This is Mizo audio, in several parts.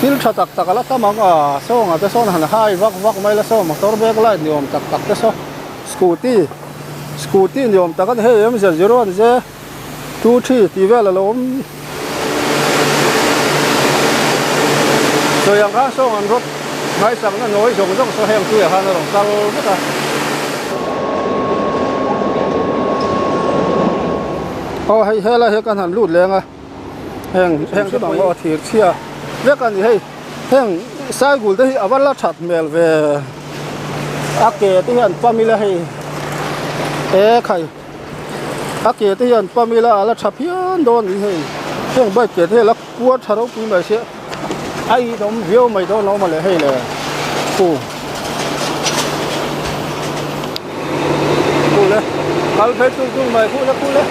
Thil tha tak tak a la tam ang a, sawng ah te sawn han hai vak vak mai la saw motor back light ni awm tak tak te saw scooty scooty ni awm tak a ni hei awmzia zero a ni che 2 3 tih vel a lo awm sawi ang khan sawng an rawt ngaisakna nawi zawng zawng saw heng tuiah khan a rawn kal vek a. Aw hei helai hi kan han lut leng a heng heng te bang aw thir chhia vek a ni hei heng saigul te hi a va la that hmel ve a ke te hian pam ila hei e khai. A ke te hian pam ila a la tha phian dawn ni hei heng bike ke te hi a la kuar tha ropui mai sia a inawm viau mai dawn lo mawle hei le khu khu le kal phei tung tung mai khu le khu le.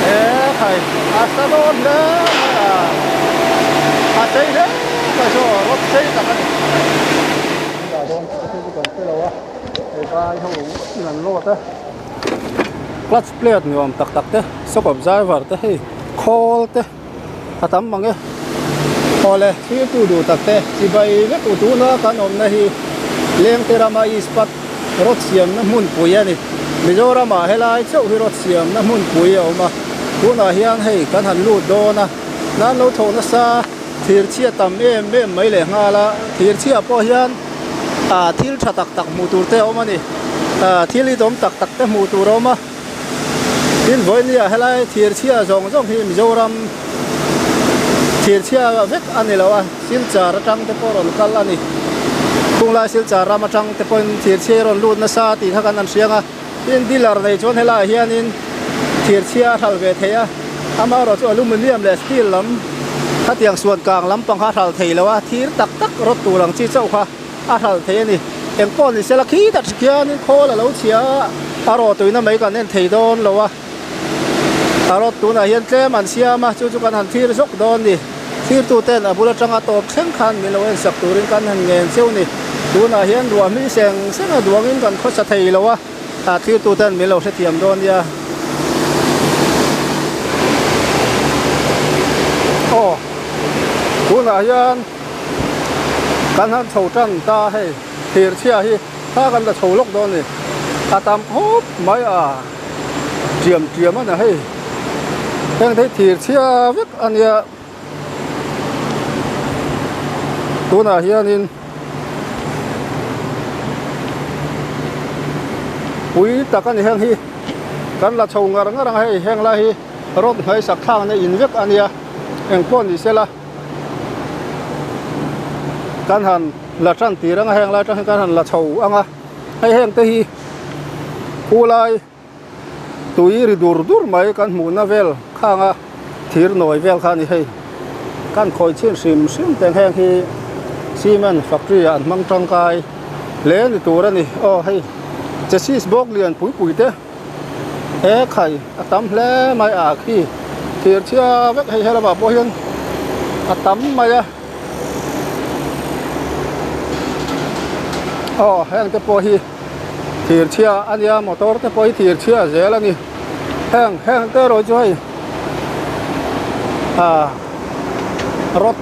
E khai a sa dawn hle mai a a sei hle mai saw rawt sei tak a ni dah dawn tih te chu kan hre lo a hei vai ho in an load a clutch plate ni awm tak tak te shock observer te hei khawl te a tam mang e awle thirtu duh tak te chibai vek u tuna kan awmna hi lengte rama ispat rawt siamna hmunpui a ni. Mizoramah helai chauh hi rawt siamna hmunpui a awm a, tunah hian hei kan han lut dawn a, nan lo thawh nasa thir chhia tam em em mai leh nghal a, thir chhia pawh hian ah thil tha tak tak hmuh tur te a awm a ni, ah thil itawm tak tak te hmuh tur a awm a, tin vawinia helai thir chhia zawng zawng hi Mizoram thir chhia vek a ni lo a. Silchar atang te pawh rawn kal a ni. Khunglai Silchar ram atang te pawhin thirchhia rawn lut nasa tih kha kan han hriang a. Tin dealer nei chuan helaiah hianin thirchhia a hral ve thei a. Amaherawh chu aluminium leh steel lam khatiang suan kang lampang kha a hral thei lo a, thir tak tak rawt tur ang chi chauh kha a hral thei a ni. Engpawh ni sela khi tak khianin khawl a lo chhia a, a rawh tuina mai kan en thei dawn lo a. A rawt tunah hian tlem an siam a, chu chu kan han thlir zawk dawn ni. Thlirtu ten a bul atanga tawp thleng khan min lo en sak turin kan han ngen cheu ni. Tunah hian ruah hmi seng seng a duangin kan khawsa thei lo a, a thlirtu ten min lo hrethiam dawn nia. Aw, tunah hian kan han chho tan ta hei, thir chhia hi kha kan la chho lawk dawn ni. A tam khawp mai a. Tiam tiam a ni hei heng te hi thir chhia vek a nia tunah hianin pui tak a ni heng hi kan la chho ngar ngar ang hei heng lai hi rawt hmaisak thlakna in vek a nia engpawh ni sela kan han la tan tir ang a heng lai atang hian kan han la chho ang a. Hei heng te hi khulai tui ri dur dur mai kan hmuhna vel khanga thir nawi vel kha a ni hei. Kan khawi chhin hrim hrim teng heng hi cement factory ah an hmang tangkai hle ni tur a ni. Aw hei chassis bawk lian pui pui te he khai a tam hle mai a khi thir chhia vek hei helamah pawh hian a tam mai a. Aw heng te pawh hi thir chhia a nia motor te pawh hi thir chhia zel a ni heng heng te erawh chu hei ah rod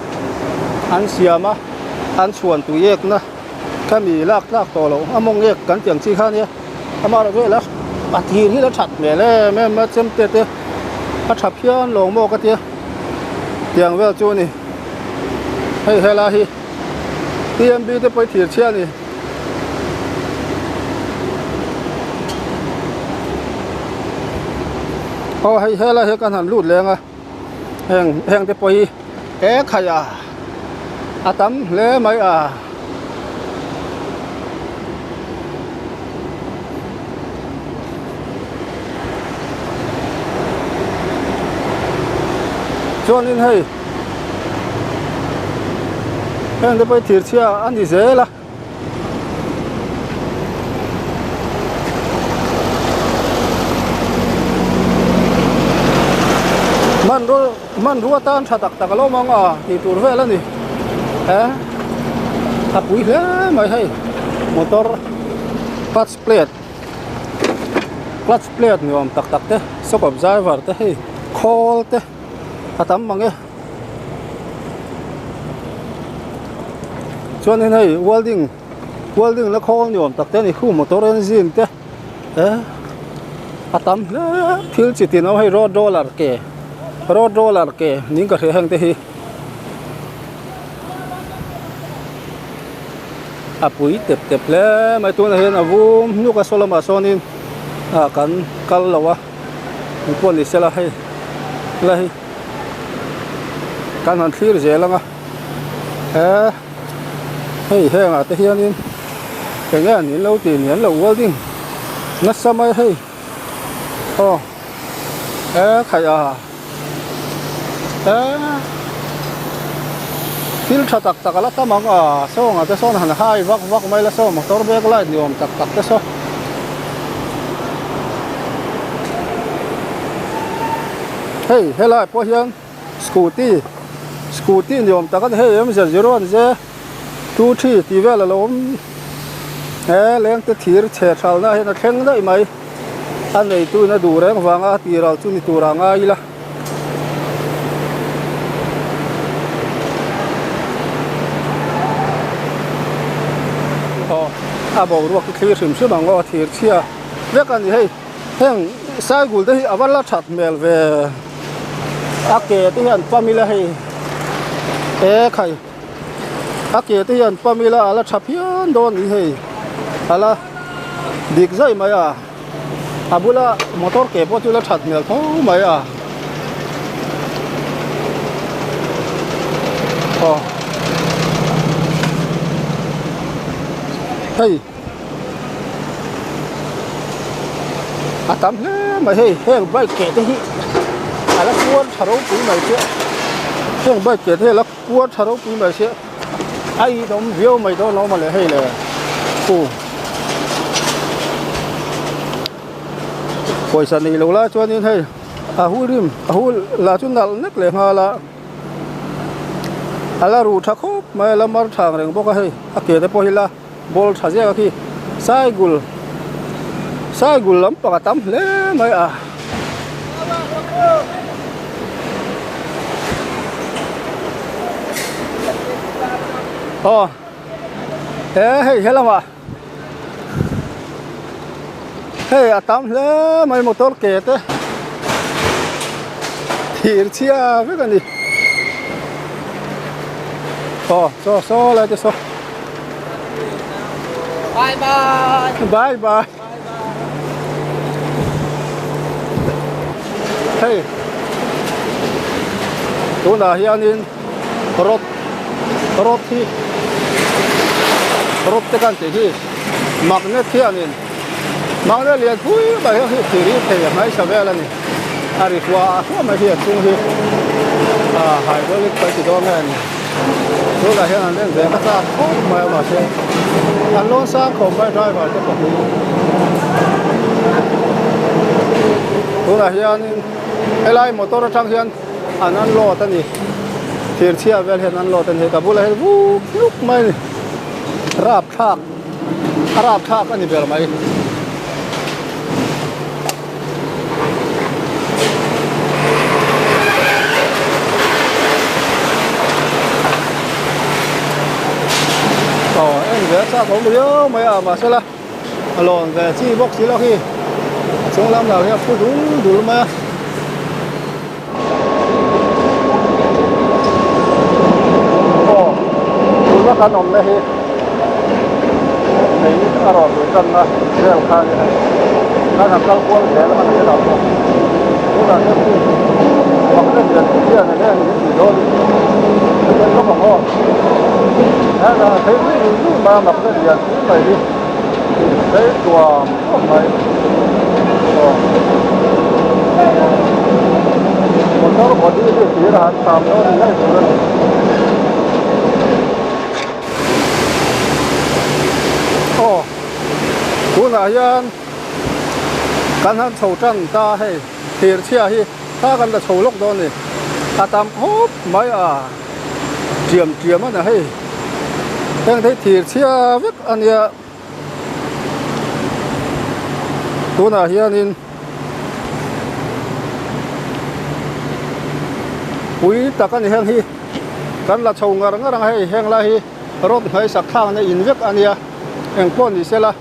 an siam a an chhuan tui ek na khami lak tlak tawh loh a mawng ek kan tih ang chi kha a nia amaherawhchu hei la a thir hi la that hmel em em a chemte te a tha phian lo maw ka tia. Tiang vel chu a ni. Hei helai hi TMB te pawh hi thir chhia a ni. Aw hei helai hi kan han lut leng a heng heng te pawh hi e khai a a tam hle mai a. Chuanin hei heng te pawh hi thir chhia a ni zel a. Hmanrua hmanrua tan tha tak tak a lo mang a tih tur vel a ni he. A pui hle mai hei motor clutch plate clutch plate ni awm tak tak te shock observer te hei khawl te a tam mang e. Chuanin hei welding welding na khawl ni awm tak te a ni khu motor engine te eh a tam hle thil chi tin awm hei road roller ke road roller ke ning ka hria heng te hi a pui tep tep hle mai tunah hian a vum hnuk a saw lamah sawnin ah kan kal lo a engpawh ni sela hei la hi kan han thlir zel ang a he hei hengah te hianin eng nge an lo tih ni an lo welding nasa mai hei aw he khaih a he thil tha tak tak a la tam ang a sawngah te sawn han hai vak vak mai la saw motor back light ni awm tak tak te saw. Hei helai pawh hian scooty scooty ni awm tak a ni hei awmzia zero an ze 23 tih vel a lo awm he lengte thir chhe thalna hian a thleng daih mai a neitu in a duh reng vanga a tih ral chu ni tur ah ngai ila. Aw a boruak hi thlir hrim hrim ang aw thir chhia vek a ni hei heng saigul te hi a va la that hmel ve a ke te hian pam ila hei e khai a ke te hian pam ila a la tha phian dawn a ni hei a la dik zai mai a. A bula motor ke pawh chu la that hmel tho mai a aw hei a tam hle mai hei heng bike ke te hi a la kual tha ropui mai che heng bike ke te hi a la kual tha ropui mai che a inawm viau mai dawn lo mawle hei le khu pawisa nei lo lai chuanin hei a hu rim a hu lah chu nalh nek leh nghal a a la ruh tha khawp mai a la mar thang reng bawk a hei a ke te pawh hi la bawl tha ziak a khi saigul saigul lampang a tam hle mai a. Aw he hei helamah hei a tam hle mai motor ke te thir chhia vek a ni aw saw saw lai te saw. Bye bye. Bye bye. Hei tunah hianin rod rod hi rod te kan tih hi magnet hianin magnet lian pui mai hian hei thir hi thei a hmaisa vel a ni a ri hua hua mai hi a chung hi ah hydraulic kan ti dawn nge a ni tunah hian an en ve nasa khawp mai a mahse an lawn sang khawp mai driver te pahnih tunah hianin helai motor atang hian an unload a ni thir chhia vel hian an unload a ni ka bulah hian vuk hluk mai a ni rapthlak a rapthlak a ni ber mai. Aw en ve a chak awm riau mai a mahsela a lawn ve chi bawk si lo khi a chung lam lah hi a phu dul dul mai a. Aw tuna kan awmna hi lei a rawn lui tanna vel kha a ni a kan han kal kual zel a ni hetah pawh tunah hian hei pakhat lian hian eng nge min tih dawn ka en lawk ang aw hetah phei zui zui mai a makna lian pui mai hi phei tuam tuam mai aw motor body hi tir a han tham dawn ni ngei tur a ni. Aw tunah hian kan han chho tan ta hei thir chhia hi kha kan la chho lawk dawn a ni a tam khawp mai a tiam tiam a ni hei. Heng te hi thir chhia vek a nia. Tunah hianin pui tak a ni heng hi kan la chho ngar ngar ang a hei heng lai hi rod hmaisak thlakna in vek a nia engpawh ni sela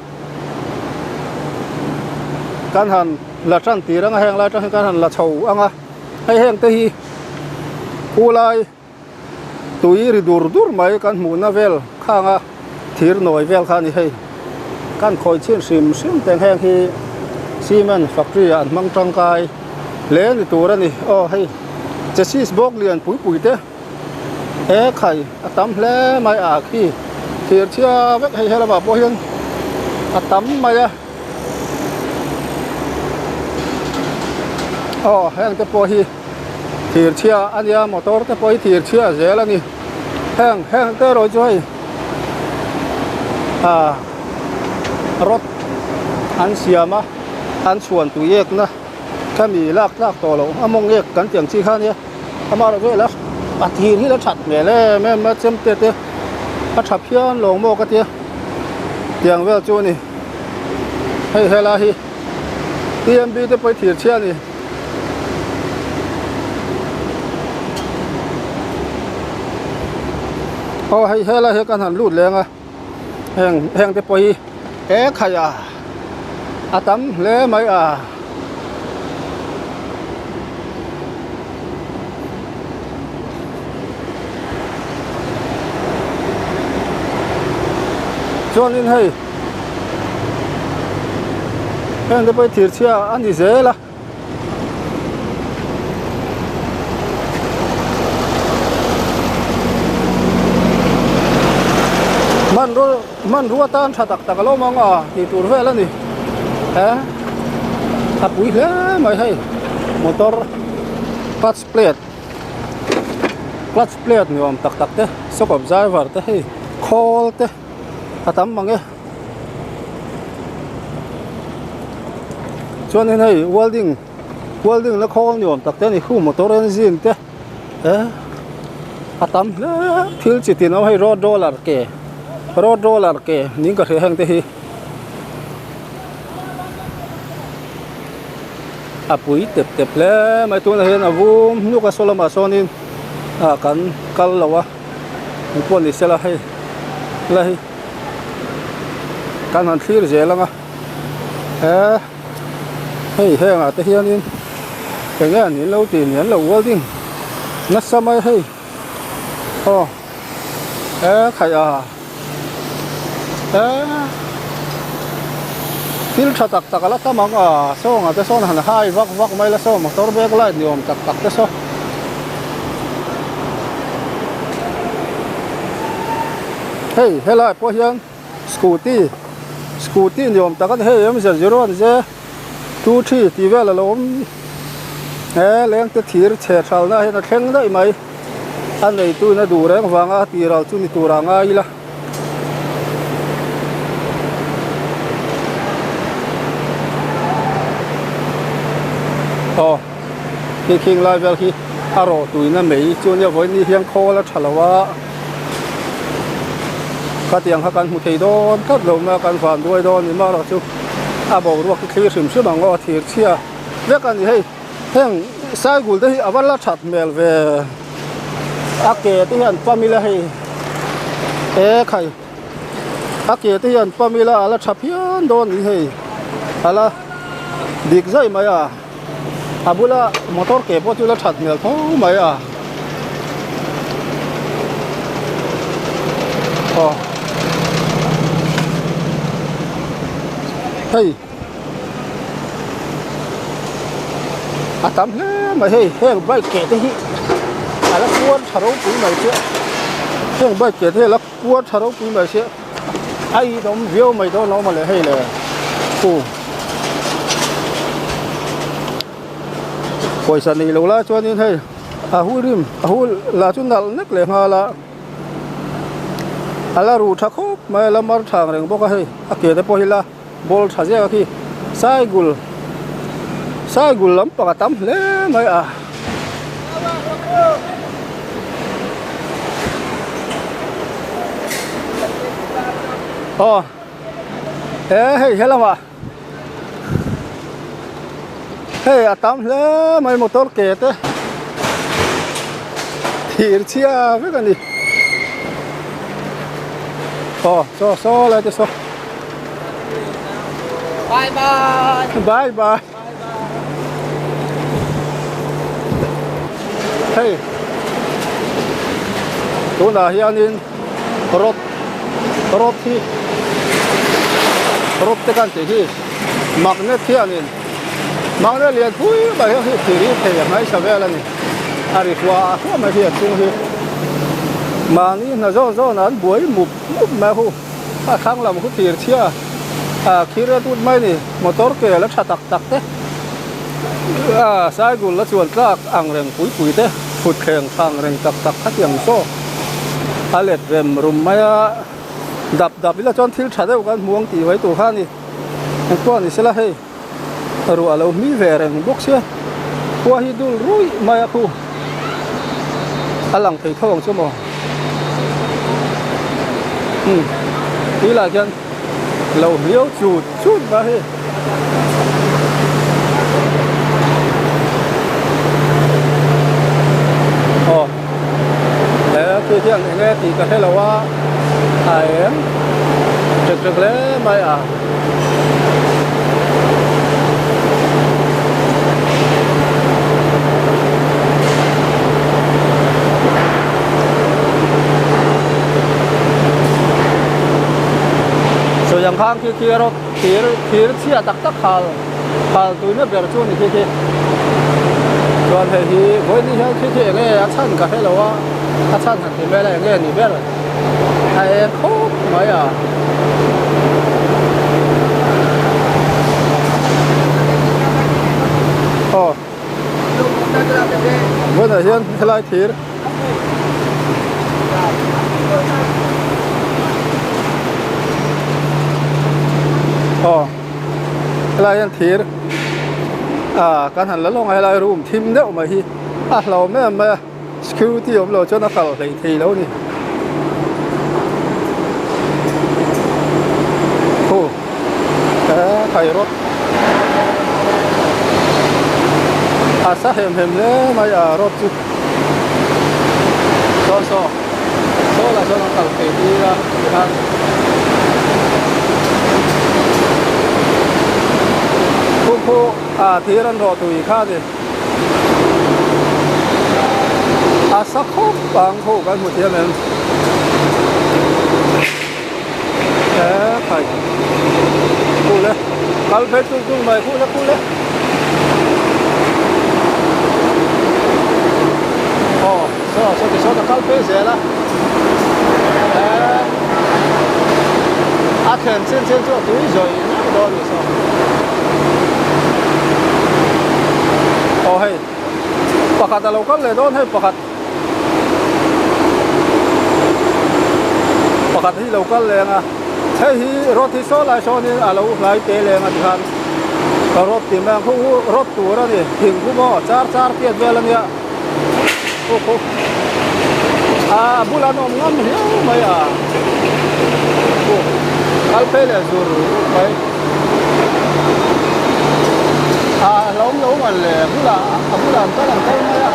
kan han la tan tir ang a heng lai atang hian kan han la chho ang a hei heng te hi khulai. Tui ri dur dur mai kan hmuhna vel khanga thir nawi vel kha a ni hei. Kan khawi chhin hrim hrim teng heng hi cement factory ah an hmang tangkai hle ni tur a ni. Aw hei chassis bawk lian pui pui te he khai a tam hle mai a khi thir chhia vek hei helamah pawh hian a tam mai a. Aw heng te pawh hi. Thir chhia a nia motor te pawh hi thir chhia zel a ni heng heng te erawh chu hei ah rod an siam a an chhuan tui ek na khami lak tlak tawh loh a mawng ek kan tih ang chi kha a nia amaherawhchu hei la a thir hi la that hmel em em a chemte te a tha phian lo maw ka tia tiang vel chu a ni hei helai hi T_M_B te pawh hi thir chhia a ni. Aw hei helai hi kan han lut leng a heng heng te pawh hi he khaih a a tam hle mai a. Chuanin hei heng te pawh hi thir chhia a ni zel a. Hmanrua hmanrua tan tha tak tak a lo awm ang a tih tur vel a ni he a pui hle mai hei motor clutch plate clutch plate ni awm tak tak te shock observer te hei khawl te a tam mang e. Chuanin hei welding welding na khawl ni awm tak te a ni khu motor engine te eh a tam hle thil chi tin awm hei road roller ke road roller ke niin ka hria heng te hi a pui tep tep hle mai tunah hian a vum hnuk a saw lamah sawnin ah kan kal lo a engpawh ni sela hei la hi. Kan han thlir zel ang a he hei hengah te hianin eng nge an inlo tih ni an lo welding nasa mai hei aw he khaih a he thil tha tak tak a la tam ang a sawngah te sawn han hai vak vak mai la saw motor back light ni awm tak tak te saw. Hei helai pawh hian scooty scooty ni awm tak a ni hei awmzia zero an ze 23 tih vel a lo awm he leng te thir chhe thalna hian a thleng daih mai a neitu in a duh reng vanga a tih ral chu ni tur ah ngai ila. Aw khi khing lai vel khi a rawh tuina mai chu nia vawiin ni hian khawl a tha lo a khatiang kha kan hmu thei dawn tlat lo mai a kan van duai dawn ni marawh chu a boruak hi thlir hrim hrim ang aw a thir chhia vek a ni hei heng saigul te hi a va la that hmel ve a ke te hi an pam ila hei e khai a ke te hi an pam ila a la tha phian dawn ni hei a la dik zai mai a. A bula motor ke pawh chu la that hmel tho mai a. Aw. Hei. A tam hle mai hei heng bike ke te hi a la kuar tha ropui mai che heng bike ke te hi a la kuar tha ropui mai che a in awm viau mai dawn lo mawle hei le khu pawisa nei lo lai chuanin hei a hu rim a hu lah chu nalh nek leh nghal a a la ruh tha khawp mai a la mar thang reng bawk a hei a ke te pawh hi la bawl tha zek a khi saigul saigul lampang a tam hle mai a. Aw he hei helamah hei a tam hle mai motor ke te thir chhia vek a ni aw saw saw lai te saw Bye bye. Bye bye. Hei tunah hianin rod rod hi rod te kan tih hi magnet hianin magnet lian pui mai hian hei thir hi thei a hmaisa vel a ni a ri hluah hluah mai hi a chung hi mahni hna zawn zawn ah an buai mup mup mai a hu. A thlang lam khu thir chhia a khir a tut mai ni motor ke la tha tak tak te a cycle la chuan tlak ang reng pui pui te thut thleng tha ang reng tak tak kha tiang saw a let rem rum mai a dap dap ila chuan thil tha deuh kan hmu ang tih mai tur kha a ni engpawh ni sela hei ruah a lo hmi ve reng bawk sia khua hi dul ruih mai a khu a lang thei tho ang chu maw umm tui lah khian lo hliau chut chut mai a hei. Aw he khi hian eng nge tih ka hre lo a a eng ṭek ṭek hle mai a. Sawi ang khan khi khi erawh thir thir chhia tak tak hal hal tuina ber chu a ni khi khi chuan hei hi vawiin hian khi khi eng nge a chhan ka hre lo a a chhan han ti mai ila eng nge ni ber. A eng khawp mai a. Aw. Vawiinah hian helai thir. Aw. Helai hian thir. Ah kan han la lawng a helai room thim deuh mai hi a hlauhawm em mai a. Security awm lo chuan a kal hlei thei lo a ni. Khu he khai rawt a sa hem hem hle mai a rawt chu saw saw saw lah chuan an kal phei tir a tikhan khu khu a thir an rawh tui kha a ni. A sa khawp ang khaw kan hmu thiam em he khai khu le kal phei tul tul mai khu le khu le aw saw saw ti sawn a kal phei zel a he a thlen chin chin chu a tui zawih zawih dawn a ni saw. Aw hei pakhat a lo kal leh dawn hei pakhat pakhat hi lo kal leng a hei hi rod hi saw lai sawnin a lo hlai te leng a tikhan rod tih mai ang khu khu rod tur a ni thing khu maw char char tiat vel a nia khu khu a bulah an awm ngam hiau mai a khu kal phei leh zur mai. A hlauhawm lo ngan le a bulah a bulah an kal an kal mai a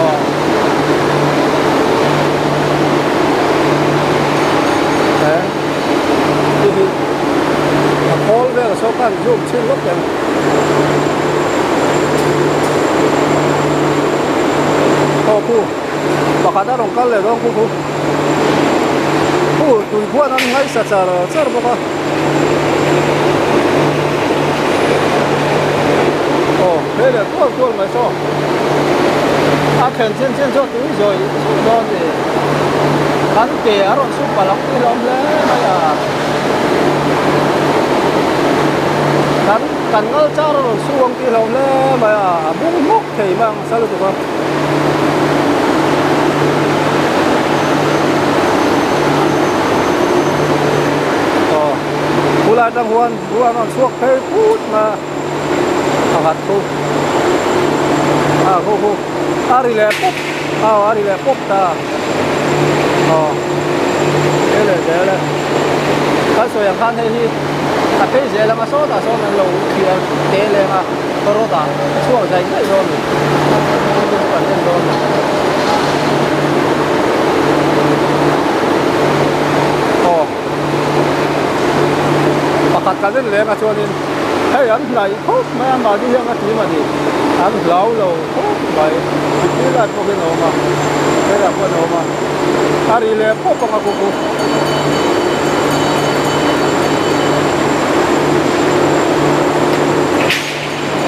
aw he hi hi a khawl vel saw khan zoom chhin lawk ang aw khu pakhat a rawn kal leh dawn khu khu. Hu tui khuan an ngaihsa char char bawk a aw phei leh kual kual mai saw a then chin chin chu a tui zawih zawih dawn a ni an ke a rawn sup palh ang tih hlauhawm hle mai a kan kan ngal char a rawn su ang tih hlauhawm hle mai a a bung hmawk thei mai ang sa lutuk a. Aw khulai atang huan huan a rawn chhuak phei put mai a pakhat chu a khu khu a ri leh pawp aw a ri leh pawp ta. Aw phei leh zel e. Kan sawi ang khan hei hi a phei zel anga sawtah sawn an lo thliar te leng a rawt ah a chhuak zai zai dawn a ni. Chu chu kan en dawn a ni. Aw pakhat kan en leng a chuanin hei an hnaih khawp mai a mahni hian a ti mah ni an hlau lo khawp mai mipui lai pawhin a awm a hei ah pawh a awm a a ri leh pawp ang a kuku.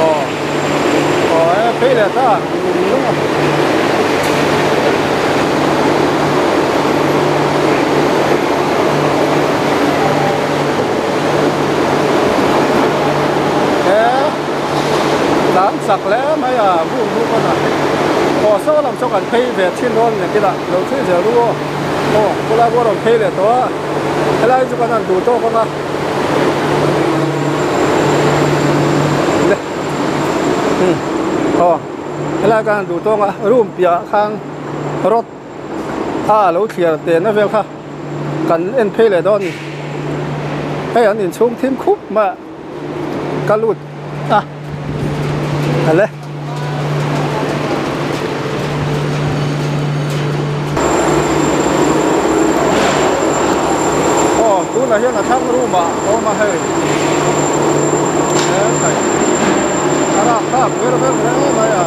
Aw aw e phei leh ta lung a. He tlan chak hle mai a buk buk a na aw saw lam saw kan phei ve thin dawn nek ila lo thlui zel ru aw aw khulai pawh a rawn phei leh tawh a helai chu kan han duh tawk ang a le hmm aw helai kan han duh tawk a room piahah khan rod a lo thliar tehna vel kha kan en phei leh dawn a ni hei an inchhung thim khup mai a ka lut a ale. Aw tunah hian a thlang room ah a awm a hei he a rak thlak ber ber hle mai a.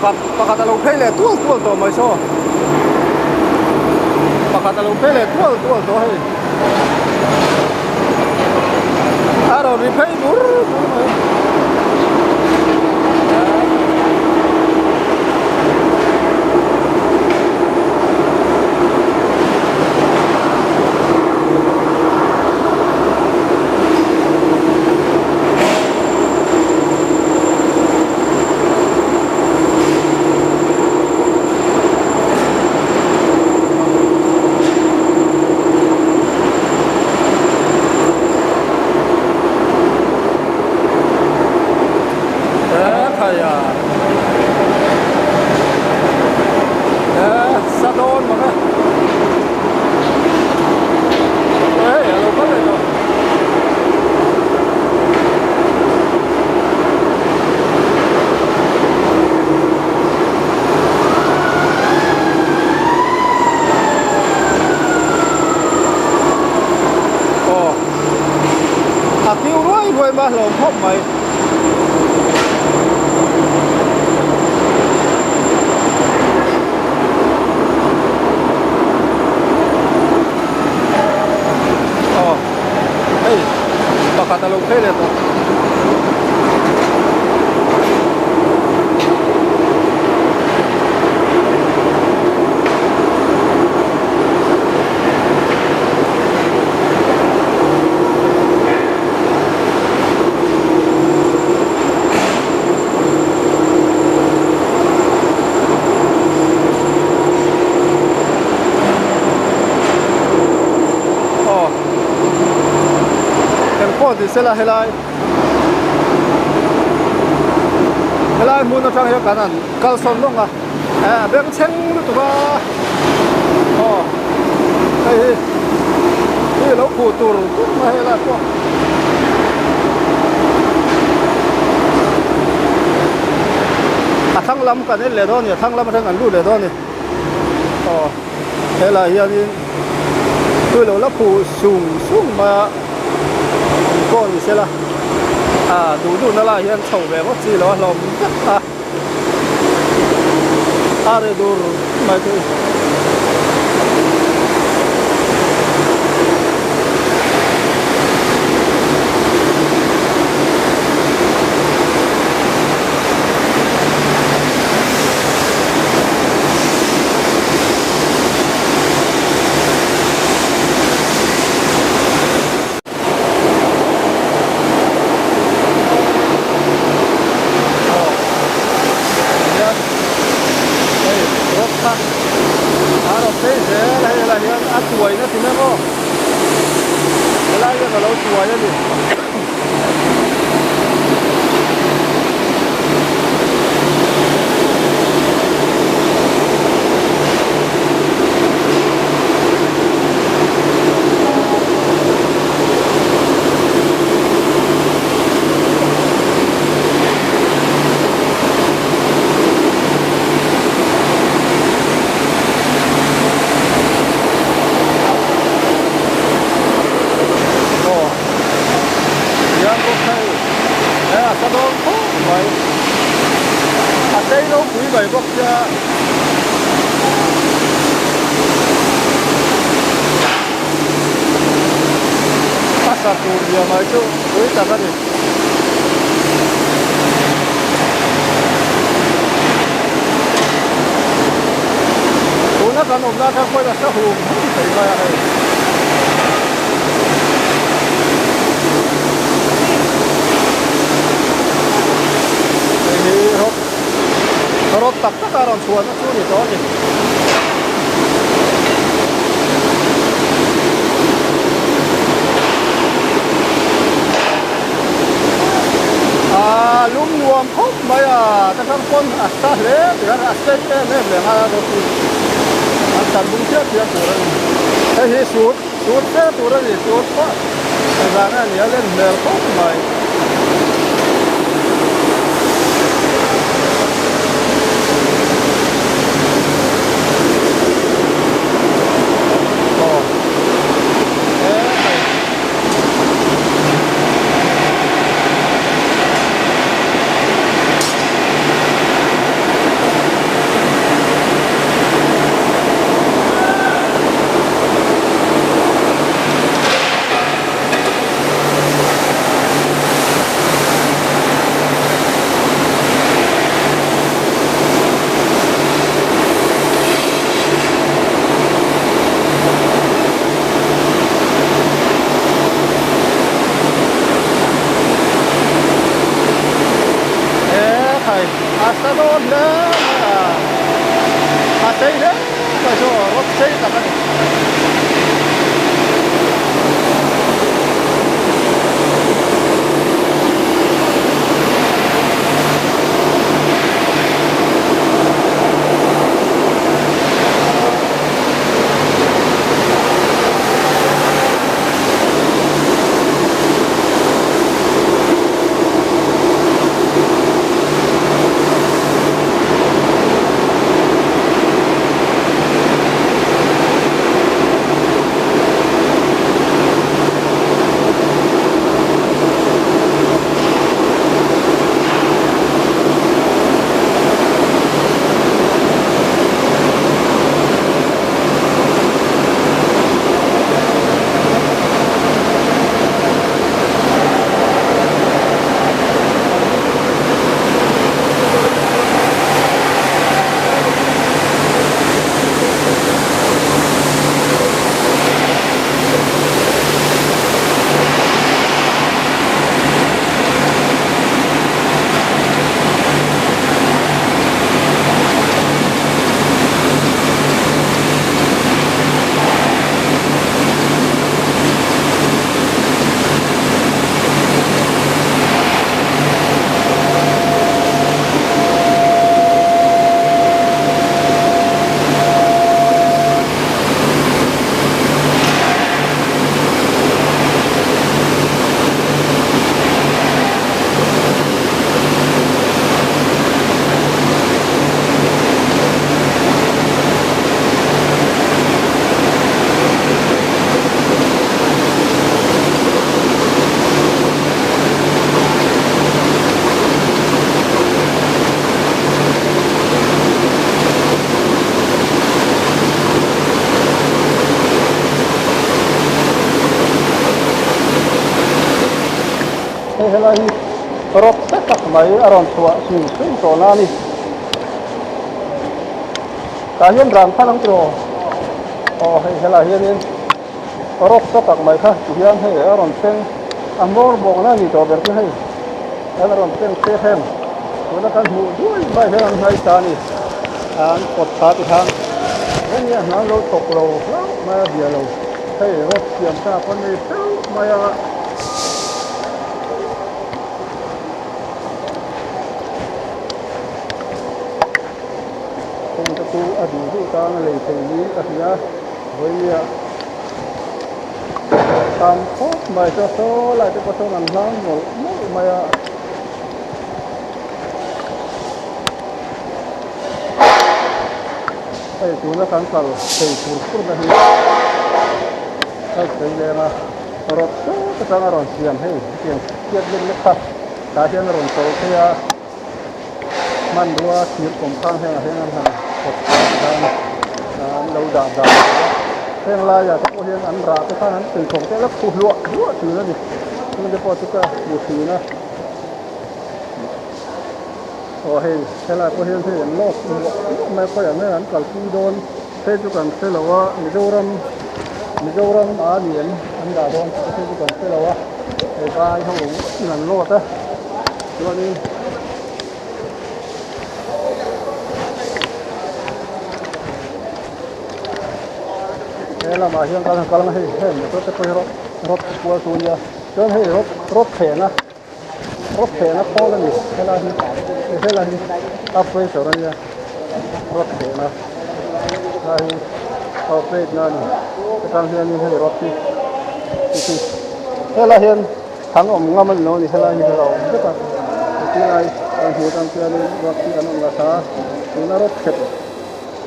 Pakhat pakhat a lo phei leh tual tual tawh mai saw. Pakhat a lo phei leh tual tual tawh hei. A rawn ri phei bur bur mai. Aw a kiu ruai ruai mai a hlawm khawp mai. Aw hei pakhat a lo phei leh tawh. Aw engpawh ni sela helai helai hmun atang hian kan han kal sawn lawng a eh a bengchheng lutuk a aw hei hi hi lo khuh tur tur mai helai pawh. A thlang lam kan en leh dawn a ni a thlang lam atang kan lut leh dawn a ni aw helai hianin tui lo la khuh sung sung mai a eng pawh ni sela ah duh duh na lai hian chho ve ngawt chi lo a hlawm vek a a ri dur mai chu. Hian hei rawt kha a rawn phei zel a hei lah hian a tuai na ti mek aw helai hian alo tuai a ni. Aw hian bawk hei he a sa dawn khawp mai a sei ropui mai bawk sia. A sa tur zia mai chu pui tak a ni. Tuna kan awmna atang pawhin a sa hum hum thei mai a hei. Hei hi rawt rawt tak tak a rawn chhuahna chu a ni tawh a ni. Aaa lum nuam khawp mai a ta khan pawn a sa hle tikhan a state em em leh nghal a rawt hi an tan bung chiah chiah tur a ni hei hi sut sut fe tur a ni sut pawh zan a ni a len hmel khawp mai. Aw he hei. sei hle mai chu aw rawt sei tak a ni. Hei helai hi rawk se tak mai a rawn chhuah hrim hrim tawh na a ni. Tah hian ran khan ang tiraw? Aw hei helai hianin rawk se tak mai kha tihian hei a rawn thleng a hmawr bawkna a ni tawh ber chu hei hian a rawn thleng se hem tuna kan hmuh duai mai hian an hnai ta a ni an kawt tha ti khan enge a hna an lo thawk lo hlauh mai a bia lo hei rawk siam ta pawn nei feuh mai a. Kawngte chu a duh duh tan a lei thei niin ka hria vawinia tam khawp mai chu saw lai te pawh sawn an hlang mawlh mawlh mai a. Hei tuna kan kal thei fur fur na hi a sawi leng a. Rawt sawt atang a rawn siam hei hetiang chhiat lek lek kha tah hian a rawn tawlh phei a hmanrua thir kawm khang hengah hian an han kawt chhuah khan an lo dah dah a heng laiah te pawh hian an rah te khan an pheikhawk te la phu hluah hluah thin a ni chung te pawh chu ka hmu thin a aw hei helai pawh hian hei an lawk hluah hluah mai a khawiah nge an kalpui dawn. Hei chu kan hre lo a, Mizoram Mizoram a ni em an dah dawn tih te phei chu kan hre lo a, hei vai ho in an load a, chuanin he lamah hian kan han kal ang a hei heng motor te pawh hi rawt rawt kual chu a nia, chuan hei rawt rawt thlehna rawt thlehna khawl a ni helai hi helai hi a pressure a nia. Rod thehna lai hi aw plate na a ni atang hianin hei rod hi khi helai hian thang awm ngam a ni lo a ni helai hi a awm vek a tilai kan hmuh atang chuanin rod hi an awm nasa a tuna rod khep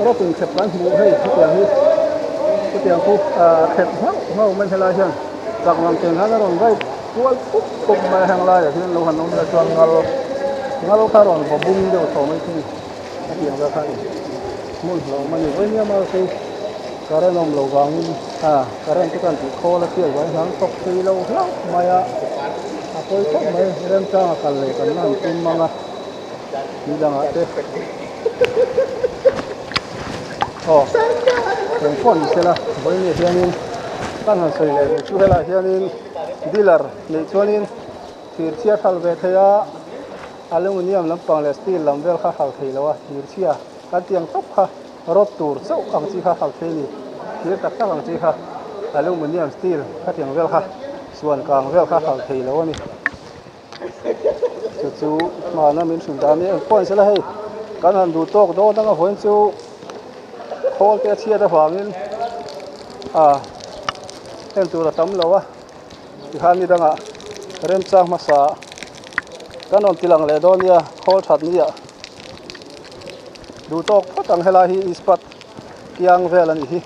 rod inkhep kan hmuh hei hetiang hi hetiang khu ah khep nghauh nghauh mai helai hian chak lang chen khan a rawn vai kual pup pup mai a heng laiah hian lo han awm ila chuan ngal ngal kha a rawn vaw bung deuh tawh mai thung a piang vel kha a ni hmun hlauhawm a ni vawinia mar chu current awm lo vangin a current chu kan tih khawl a chiat vangin an thawk thei lo hlauh mai a a pawi khawp mai remchanga kal leh kan la han tum mang a ni dangah te aw eng pawh ni sela vawinia hianin kan han sawi leh chu helaiah hianin dealer neih chuanin thir chhia hralh ve thei a. Aluminium lampang leh steel lam vel kha hal thei lo a, thir chhia kan tiang tawp kha. Rod tur chauh ang chi kha hralh thei a ni. Thir tak tak ang chi kha aluminium steel khatiang vel kha suan kang vel kha hralh thei lo a ni. Chu chu hmana min hrilh dan nia engpawh an sela hei kan han duh tawk dawn anga vawiin chu khawl te a chhiat avangin ah en tur a tam lo a tikhan ni dangah remchang hmasa kan rawn ti lang leh dawn nia khawl that nia duh tawk phawt ang helai hi ispat kiang vel a nih hi.